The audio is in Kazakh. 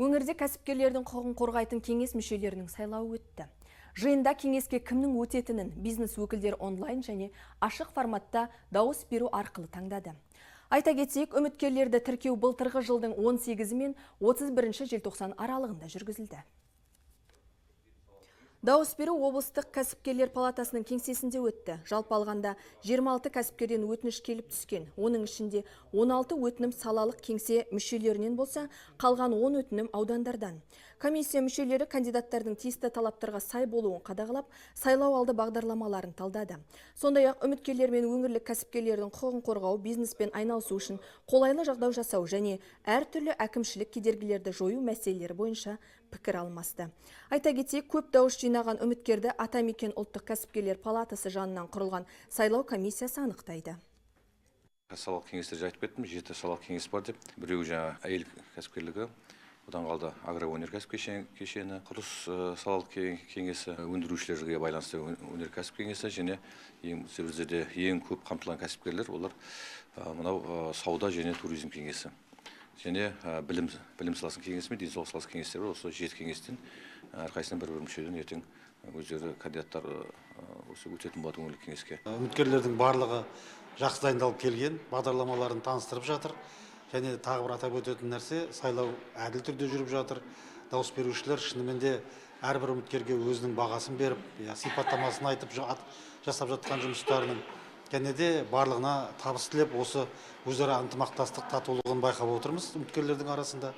Өңірде кәсіпкерлердің құқығын қорғайтын кеңес мүшелерінің сайлауы өтті. Жиында кеңеске кімнің өтетінін бизнес өкілдері онлайн және ашық форматта дауыс беру арқылы таңдады. Айта кетейік, үміткерлерді тіркеу былтырғы жылдың 18 мен 31 желтоқсан аралығында жүргізілді. Дауыс беру облыстық кәсіпкерлер палатасының кеңсесінде өтті. Жалпы алғанда 26 кәсіпкерден өтініш келіп түскен. Оның ішінде 16 өтінім салалық кеңсе мүшелерінен болса, қалған 10 өтінім аудандардан. Комиссия мүшелері кандидаттардың тиісті талаптарға сай болуын қадағалап, сайлау алды бағдарламаларын талдады. Сондай-ақ үміткерлер мен өңірлік кәсіпкерлердің құқығын қорғау, бизнеспен айналысу үшін қолайлы жағдай жасау және әртүрлі әкімшілік кедергілерді жою мәселелері бойынша пікір алмасты. Айта кетейік, көп дауыс жинаған үміткерді Атамекен ұлттық кәсіпкерлер палатасы жанынан құрылған сайлау комиссиясы анықтайды. Салалық кеңестер айтып кеттім, 7 салалық кеңес бар деп. Біреуі жаңа әйел кәсіпкерлігі, одан қалды агроөнеркәсіп кешені, құрылыс салалық кеңесі, өндірушілерге байланысты өнеркәсіп кеңесі және ең біздерде ең көп қамтылған кәсіпкерлер олар мынау сауда және туризм кеңесі. Және білім саласының кеңесі мен денсаулық саласы кеңестері бар. Осы 7 кеңестен әрқайсысынан бір-бір мүшеден ертең өздері кандидаттар осы өтетін болады өңірлік кеңеске. Үміткерлердің барлығы жақсы дайындалып келген, бағдарламаларын таныстырып жатыр. Және тағы бір атап өтетін нәрсе, сайлау әділ түрде жүріп жатыр. Дауыс берушілер шынымен де әрбір үміткерге өзінің бағасын беріп, сипаттамасын айтып жасап жатқан жұмыстарының және де барлығына табыс тілеп, осы өзара ынтымақтастық татулығын байқап отырмыз үміткерлердің арасында.